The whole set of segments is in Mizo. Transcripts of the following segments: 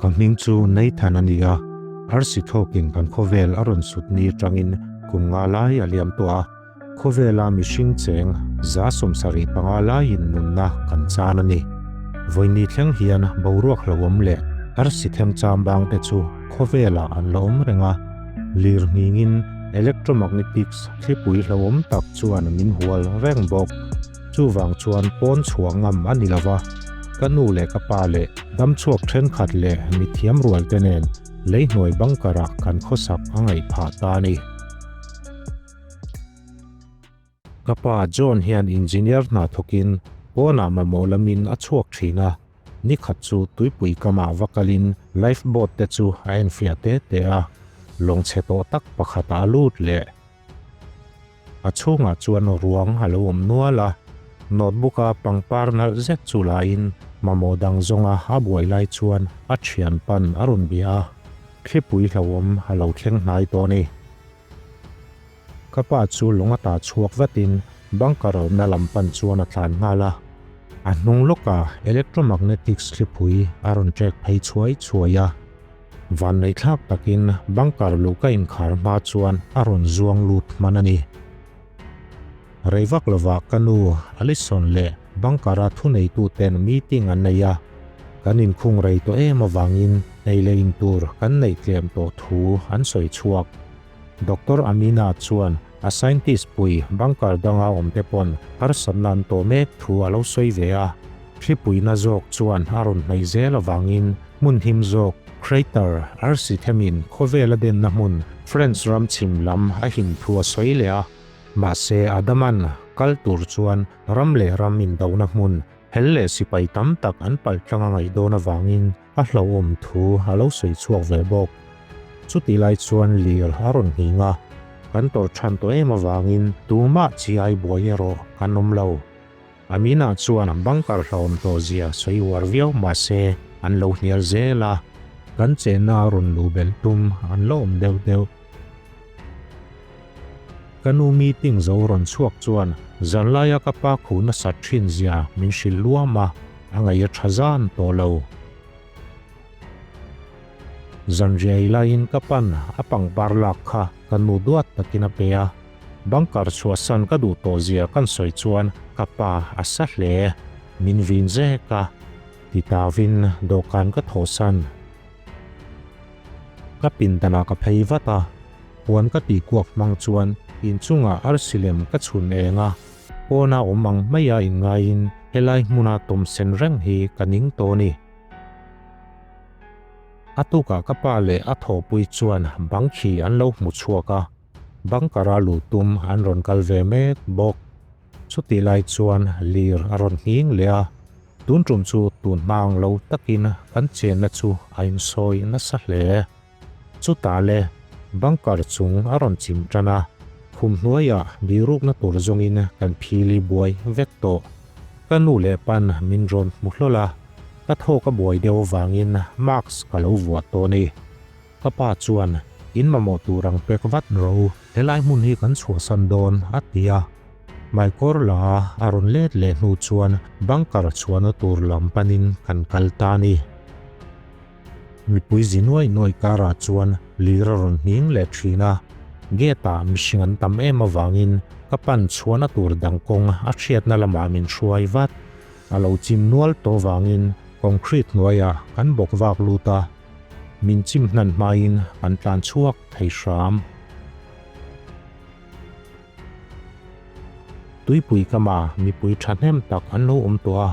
Ka hming chu Nathan a ni a, arsi thawkin kan khawvel a rawn sut ni atangin kum nga lai a liam tawh a, khawvela mihring cheng 75 laiin nunna kan chan a ni. Vawiini thleng hian boruak hlauhawm leh arsi them cham bang te chu khawvelah an la awm reng a, lir nghingin electromagnetics thlipui hlauhawm tak chuan min hual reng bawk. Chuvang chuan pawn chhuah ngam a ni lo va, ka nu leh ka pa leh damchhuak thenkhat leh mithiam rual te nen leihnuai bunker ah kan khawsak a ngaih phah ta a ni. Ka pa John hian engineer hna thawkin pawnah mamawh lamin a chhuak thin a, nikhat chu tuipui kamah va kalin life boat te chu a enfiah te te a, lawng chhe tawh tak pakhatah a lut leh. A chhungah chuan ruang a lo awm nual a, notebook a pangpar nalh zet chu laiin mamawh dang zawnga a buai lai chuan a thian pan a rawn bia a, thlipui hlauhawm a lo thleng hnai tawh a ni. Ka pa chu lawng a ta chhuak vatin bunker awmna lam pan chuan a tlan nghal a, a hnung lawkah electromagnetics thlipui a rawn trek phei chhuai chhuai a. Vanneihthlak takin bunker luh ka inkhar hma chuan a rawn zuang lut hman a ni. Rei vak lovah ka nu Alison leh bunker-a thuneituten meeting an nei a, kan inkhung rei tawh em avangin ei leh in tur kan neih tlem tawh thu an sawi chhuak. Doctor Amina chuan a scientist pui bunker danga awmte pawn harsatna an tawh mek thu a lo sawi ve a, thlipuina zawk chuan a rawn hnaih zel avangin hmun him zawk crater arsi themin khawvel a denna hmun France ram chhim lam a him thu a sawi leh a. Mahse Adaman kal tur chuan ram leh ram indona hmun hel leh sipai tam tak an palh tlang a ngaih dawn avangin a hlauhawm thu a lo sawi chhuak ve bawk. Chutih lai chuan lir a rawn nghing a, kan tawrh than tawh em avangin tumah chi ai buai erawh kan awm lo. Amina chuan bunker hlauhawm tawh zia sawi uar viau mah se an lo hnial zel a, kan chenna a rawn luh belh tum an la awm deuh deuh. Ka nu meeting zo rawn chhuak chuan zanlaia ka pa khuh nasat thin zia min hrilh luam a, a ngaih a tha zan tawh lo. Zanriai laiin ka pan a pangpar lak kha ka nu duat takin a pe a, bunker chhuahsan ka duh tawh zia kan sawi chuan ka pa a sa hle, min vin zek a, ti tavin dawhkan ka thawhsan. Ka pindanah ka phei vat a, puan ka tih kuak hmang chuan inchungah arsi lem ka chhun eng a, pawna awm ang maia inngaiin helai hmuna tawm sen reng hi ka ning tawh a ni. A tukah ka pa leh a thawhpui chuan bang khi an lo hmu chhuak a, bunker-a luh tum an rawn kal ve mek bawk. Chutih lai chuan lir a rawn nghing leh a, Tun tum chu tun hma ang lo takin kan chenna chu a insawi nasa hle. Chutah le, bunker chung a rawn chim tan a, khum hnuaiah birukna tur zawngin kan phili buai vek tawh. Ka nu leh pan min rawn hmu hlawl a, ka thawk a buai deuh avangin mask ka lo vuah tawh a ni. Ka pa chuan, In mamawh tur ang pek vat rawh u, helai hmun hi kan chhuahsan dawn, a ti a. Hmaikawr la a rawn let leh hnu chuan bunker chhuahna tur lam panin kan kal ta a ni. Mipui zi nuai nuai karah chuan lir a rawn nghing leh thin a, gate ah mihring an tam em avangin ka pan chhuahna tur dang kawng a hriatna lamah min hruai vat. A lo chim nual tawh vangin concrete hnuaiah kan bawk vak lut a, min chim hnan hmain kan tlan chhuak thei hram. Tuipui kama mipui thahnem tak an lo awm tawh a,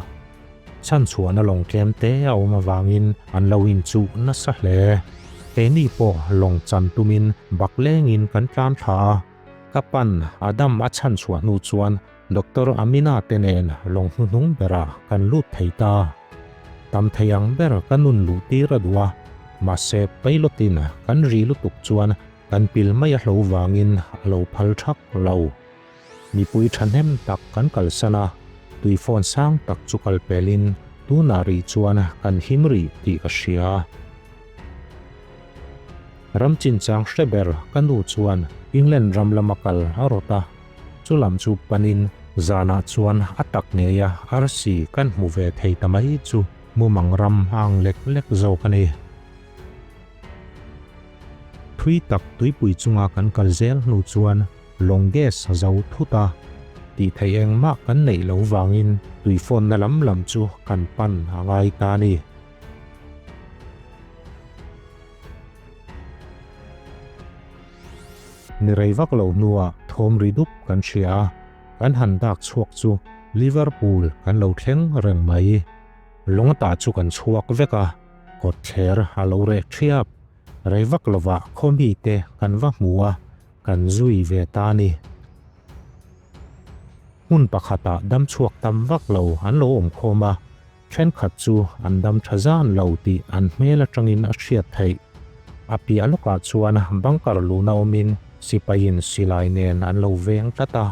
chhanchhuahna lawng tlem te a awm avangin an lo inchuh nasa hle. Keini pawh lawng chan tumin bak lengin kan tlan thla a, ka pan Adam a chhanchhuah hnu chuan Doctor Amina te nen lawng hnuhnung berah kan lut thei ta. Tam thei ang ber ka nun luh tir a duh a, mahse pilot-in kan ri lutuk chuan Kan pil mai a hlo vangin a lo phal thak lo. Mipui thahnem tak kan kalsan a, tui phone sang tak chu kal pelin tunah rih chuan kan him rih tih ka hria. Ram chinchang hre ber ka nu chuan England ram lama kal a rawt a, chu lam chu panin zanah chuan a tak ngeia arsi kan hmu ve thei ta mai chu mumang ram ang lek lek zawk a ni. Thui tak tuipui chunga kan kal zel hnu chuan lawng gas a zo thut a, tih theih engmah kan neih loh vangin tuifawnna lam lam chu kan pan a ngai ta a ni. Ni rei vak lo hnuah thawm ri dup kan hria a, kan han dak chhuak chu Liverpool kan lo thleng reng mai. Lawng ta chu kan chhuak vek a, kawtthler a lo reh thiap. Rei vak lovah khaw mite kan va hmu a, kan zui ve ta a ni. Hmun pakhatah dam chhuak tam vak lo an lo awm khawm a, thenkhat chu an dam tha zan lo tih an hmel atangin a hriat theih. A piah lawkah chuan bunker luna awmin sipaiin silai nen an lo veng tlat a.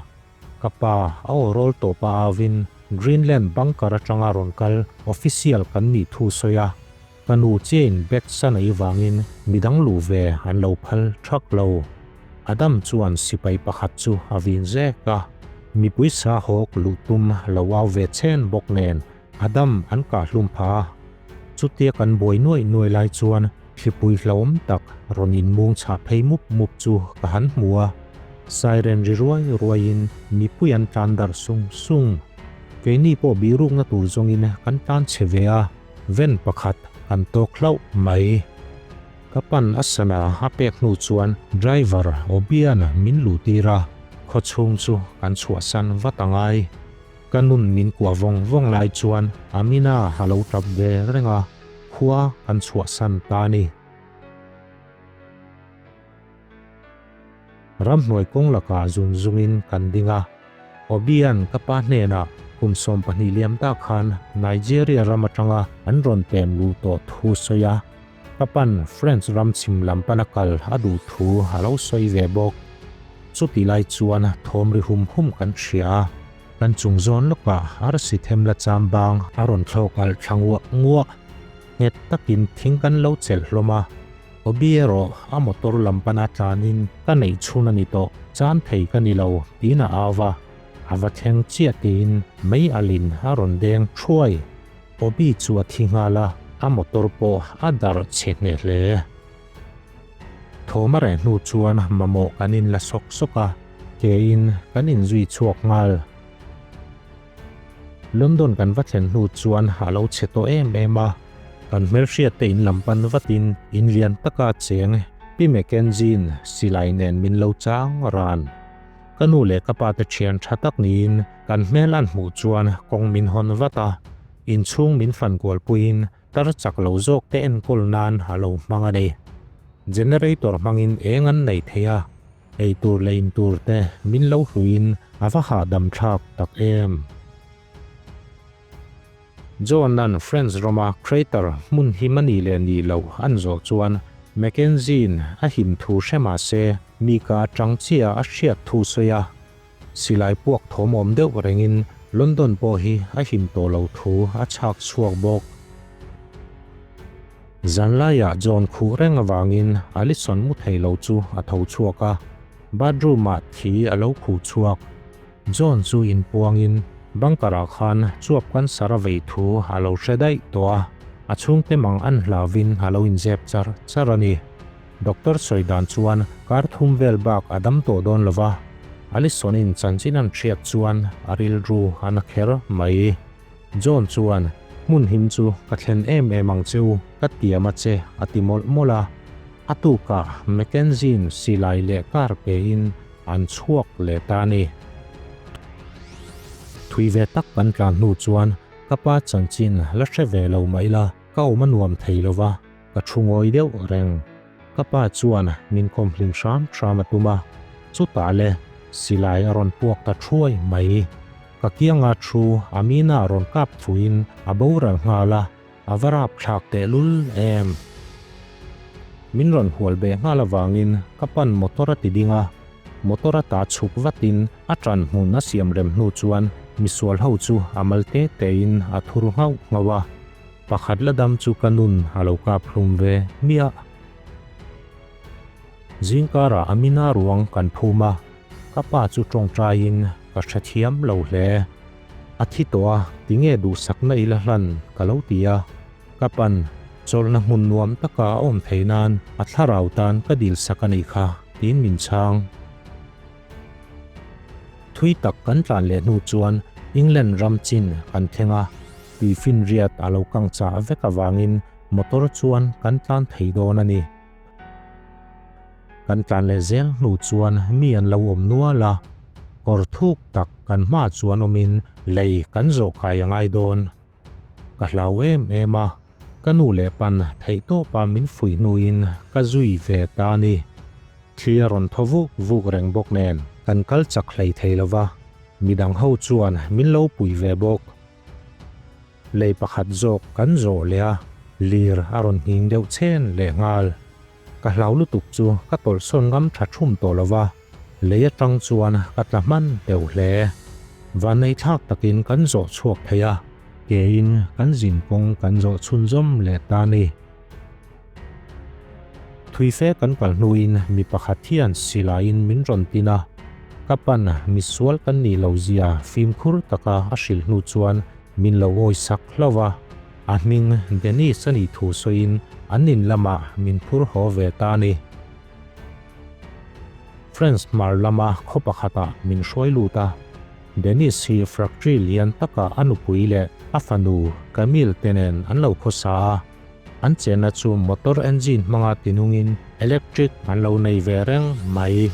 Ka pa a aw rawl tawp a auin Greenland bunker atanga rawn kal official kan nih thu sawi a, ka nu chain bag san ei vangin midang luh ve an lo phal thak lo. Adam chuan sipai pakhat chu a vin zek a, mipui sa hawk luh tum lo au ve chen bawk nen Adam an kah hlum pha a. Chutia kan buai nuaih nuaih lai chuan thlipui hlauhawm tak rawn inmung chhah phei mup mup chu ka han hmu a, siren ri ruai ruaiin mipui an tlan darh sung sung. Keini pawh bihrukna tur zawngin kan tlan chhe ve a, ven pakhat kan tawk hlauh mai. Ka pan a sana a pek hnu chuan driver Obian min luhtir a, khawchhung chu kan chhuahsan vat a ngai. Ka nun min kuah vawng vawng lai chuan Amina a lo tap ve reng a, khua kan chhuahsan ta a ni. Ramhnuai kawng lakah zun zungin kan ding a, Obian ka pa hnenah kum 12 liam ta khan Nigeria ram atanga an rawn pem luh tawh thu sawi a, ka pan French ram chhim lam pana kal a duh thu a lo sawi ve bawk. Chuti lai chuan thawm ri hum hum kan hria a, kan chung zawn lawkah arsi them la cham bang a rawn thlawk alh thla nguah nguah. Nghet takin thing kan lo chelh hlawm a, Obi erawh a motor lam pana tlanin ka neih chhun a ni tawh, chan thei ka ni lo tiin a au va, a va thleng chiah tiin mei alin a rawn deng thuai. Obi chu a thi nghal a, a motor pawh a darh chhe hneh hle. Thawm a reh hnu chuan mamawh kan inla sawk sawk a, kein kan inzui chhuak nghal. London kan va thlen hnu chuan a lo chhe tawh em em a, kan hmelhriat te in lam pan vatin in lian taka cheng Pi Mackenzie-in silai nen min lo chang ran. Ka nu leh ka pa te thian tha tak niin kan hmel an hmuh chuan kawng min hawn vat a, inchhung min fan kual puiin tar chak lo zawk te enkawl nan a lo hmang a ni. Generator hmangin eng an nei thei a, ei tur leh in tur te min lo hluiin a va hahdam thlak tak em. John-a'n French rama crater hmun him a nih leh nih loh an zawh chuan Mackenzie-in a him thu hre mah se mi ka atang chiah a hriat thu sawi a. Silai puak thawm awm deuh rengin London pawh hi a him tawh lo thu a chhak chhuak bawk. Zanlaiah John khuh reng avangin Allison mu thei lo chu a tho chhuak a, bathroom-ah thi a lo khuh chhuak. John chu inpuangin bunker-ah khan chuap cancer a vei thu a lo hre daih tawh a, a chhungte mang an hlauvin a lo inzep char char a ni. Doctor sawi dan chuan kar thum vel bak a dam tawh dawn lo va, Allison-in chanchin an hriat chuan a rilru a na kher mai. John chuan, Hmun him chu ka thlen em em ang che u, ka tiam a che, a ti mawlh mawlh a. A tukah Mackenzie-in silai leh car pein an chhuak leh ta a ni. Thui ve tak kan tlan hnu chuan ka pa chanchin la hre ve lo mah ila ka awm a nuam thei lo va, ka thu ngawi deuh reng. Ka pa chuan min kawm hlim hram hram a tum a, chutah le silai a rawn puak ta thuai mai. Ka kianga thu Amina rawn kap fuhin a boral nghal a, a va rap thlak tehlul em. Min rawn hual beh nghal avangin ka pan motor a ti ding a, motor a ta chhuk vatin a tan hmun a siam rem hnu chuan misual ho chu a mal te tein a thur nghauh nghauh a. Pakhat la dam chu ka nun a lo kap hlum ve hmiah. Zingkarah Amina ruang kan phum a, ka pa chu tawngtaiin ka hrethiam lo hle. A thi tawh a, tinge duhsakna ila hlan ka lo ti a. Ka pan. Chawlhna hmun nuam taka a awm thei nan a thlarau tan ka dil sak a nih kha, tiin min chhang. Thui tak kan tlan leh hnu chuan England ram chin kan thleng a, tuifinriat a lo kang chah vek avangin motor chuan kan tlan thei dawn a ni. Kan tlan leh zel hnu chuan mi an lo awm nual a, kawr thuk tak kan hmaah chuan awmin lei kan zawh kai a ngai dawn. Ka hlau em em a, ka nu leh pan theihtawpa min fuih hnuin ka zui ve ta a ni. Thli a rawn thaw vuk vuk reng bawk nen kan kal chak hlei thei lo va, midang ho chuan min lo pui ve bawk. Lei pakhat zawk kan zawh leh a, lir a rawn nghing deuh chhen leh nghal. Ka hlau lutuk chu ka tawlhsawn ngam tha thum tawh lo va, lei atang chuan ka tla hman deuh hle. Vannei thlak takin kan zawh chhuak thei a, keiin kan zin kawng kan zawh chhunzawm leh ta a ni. Thui fe kan kal hnuin mi pakhat hian silaiin min rawn tin a, ka pan misual kan nih lo zia fimkhur taka a hrilh hnu chuan min lo awisak hlauh a. A hming Dennis a nih thu sawiin an in lamah min phur haw ve ta a ni. France hmar lama khaw pakhatah min hruai lut a, Dennis hi factory lian taka a nupui leh a fanu Camille te nen an lo khawsa a, an chenna chu motor engine hmanga tinungin electric an lo nei ve reng mai.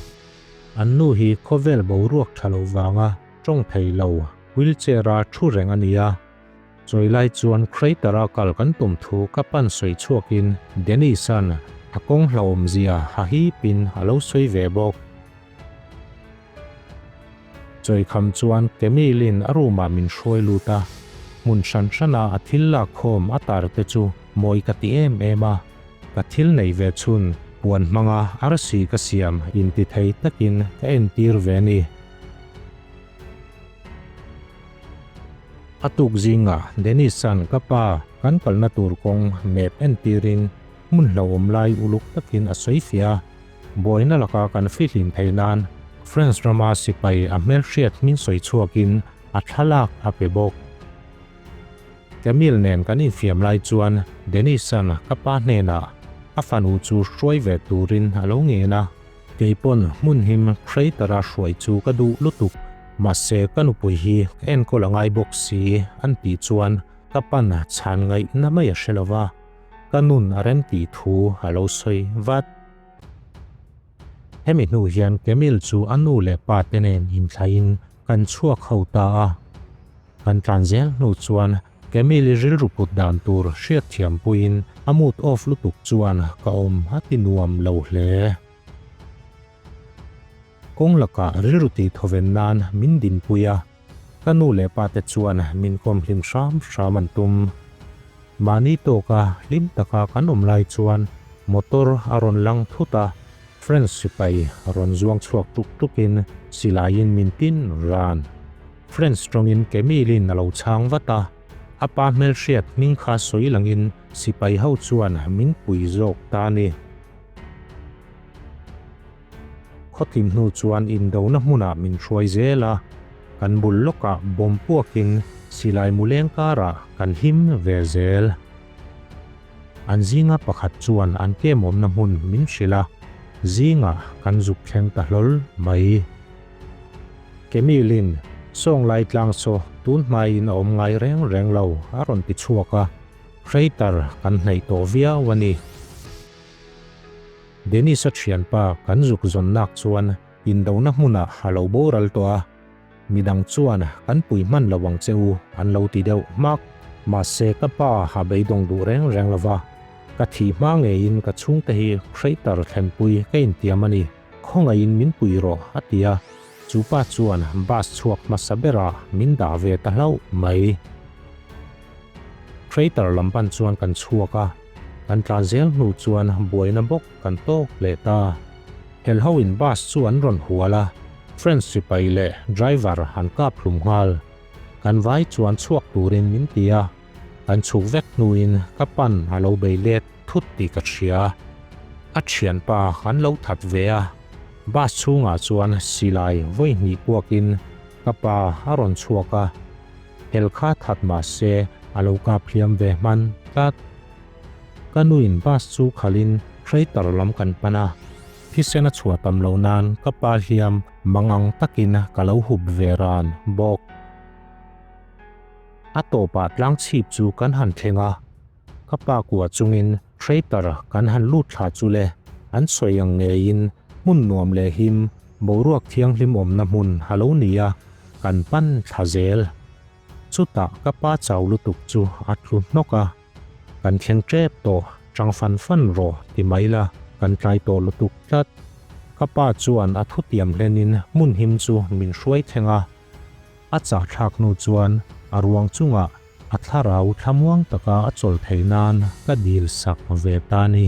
An nu hi khawvel boruak tha lo vanga tawng thei lo wheelchair-a thu reng a ni a. Chawi lai chuan crater-a kal kan tum thu ka pan sawi chhuakin Dennis-a'n a kawng hlauhawmzia ha hipin a lo sawi ve bawk. Chawi kham chuan Camille-in a room-ah min hruai lut a, hmun hran hrana a thil lak khawm a tar te chu mawi ka ti em em a, ka thil nei ve chhun puan hmanga arsi ka siam inti thei takin ka entir ve ni. A tuk zingah Dennis-a'n ka pa kan kalna tur kawng map entirin hmun hlauhawm lai uluk takin a sawi fiah a, buaina laka kan fihlim theih nan France rama sipai a hmelhriat hming sawi chhuakin a thlalak a pe bawk. Camille nen kan infiam lai chuan Dennis-a'n ka pa hnenah a fanu chu hruai ve turin a lo ngen a. Keipawn hmun him crater-a hruai chu ka duh lutuk, mahse ka nupui hi ka enkawl a ngai bawk si an tih chuan ka pan chhan ngaihna mai a hre lo va, ka nun a rem tih thu a lo sawi vat. Hemi hnu hian Camille chu a nu leh pa te nen inthlaiin kan chhuak ho ta a, kan tlan zel hnu chuan Camille rilru put dan tur hriatthiam puiin a mood off lutuk chuan ka awm a ti nuam lo hle. Kawng lakah rilru tih thawven nan min dinpui a, ka nu leh pa te chuan min kawm hlim hram hram an tum. Mahni tawka hlim taka kan awm lai chuan motor a rawn lang thut a, French sipai rawn zuang chhuak tuk tukin silaiin min tin ran. French tawngin Camille-in a lo chhang vat a, a pa hmelhriat hming kha sawi langin sipai ho chuan min pui zawk ta a ni. Khawthim hnu chuan indona hmunah min hruai zel a, kan bul lawkah bawm puakin silai mu leng karah kan him ve zel. An zinga pakhat chuan an kemawmna hmun min hrilh a, zingah kan zuk thleng ta hlawl mai. Camille-in, Sawng lai tlang saw tun hmaiin a awm ngai reng reng lo, a rawn ti chhuak a, Crater kan hnaih tawh viau a ni. Dennis-a thianpa kan zuk zawn nak chuan indona hmunah a lo boral tawh a, midang chuan kan pui hman lo ang che u an lo ti deuh hmak. Mahse ka pa a beidawng duh reng reng lo va, ka thih hma ngeiin ka chhungte hi Crater thlenpui ka intiam a ni. Khawngaihin min pui rawh, a ti a. Chu pa chuan bus chhuak hmasa berah min dah ve ta hlauh mai. Crater lam pan chuan kan chhuak a, kan tlan zel hnu chuan buaina bawk kan tawk leh ta. Helho in bus chu an rawn hual a, French sipai leh driver an kap hlum nghal. Kan vai chuan chhuak turin min ti a, kan chhuk vek hnuin ka pan a lo bei let. Thut tih ka hria. A thianpa an lo that ve a, bus chhungah chuan silai vawi hnih kuakin ka pa a rawn chhuak a, hel kha that mah se a lo kap hliam ve hman tlat. Ka nuin bus chu khalhin Crater lam kan pan a, thisen a chhuah tam loh nan ka pa hliam mangang takin ka lo hup ve ran bawk. A tawpah tlang chhip chu kan han thleng a, ka pa kua chungin Crater kan han lut thla chu le, an sawi ang ngeiin hmun nuam leh him, boruak thianghlim awmna hmun a lo ni a, kan pan thla zel. Chutah ka pa chau lutuk chu a tlu hnawk a, Kan thleng tep tawh, chang fan fan rawh ti mai la, kan tlai tawh lutuk tlat. Ka pa chuan a thutiam hlenin hmun him chu min hruai thleng a. A chahthlak hnu chuan a ruang chungah a thlarau thlamuang taka a chawl theih nan ka dil sak ve ta ni.